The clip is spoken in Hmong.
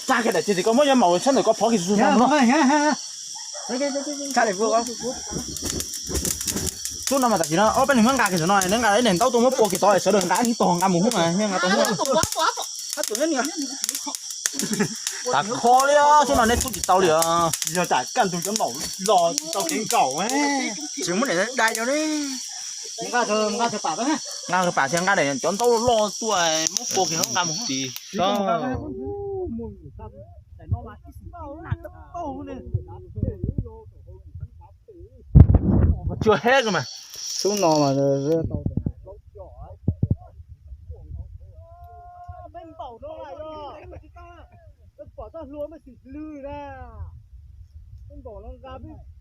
Tsa kiag daim tias koj muab yuav maum tshab ntawm koj phov kiag su no. Xub no mas tam sim no ob peb leeg muab nqa kiag ntawm no, neb nqa ib daim ntaub tuaj muab pua kiag tod, sawv daws nqa ib tog nqa mus hub mas nqa tau hub. Tas kho li, xub no neb xub tsis tau li os. Yog tas kaj ntug cov maum los tsis tau kev nkaum. Tsis muab daim dai rau ne. Nqa pam thiab nqa daim cov ntaub loj tuaj muab pua kiag nqa mus hub. Tsuas heb mas. Xub no mas. Pom txoj hlua mas xwm lwj na, peb npaum no nqa peb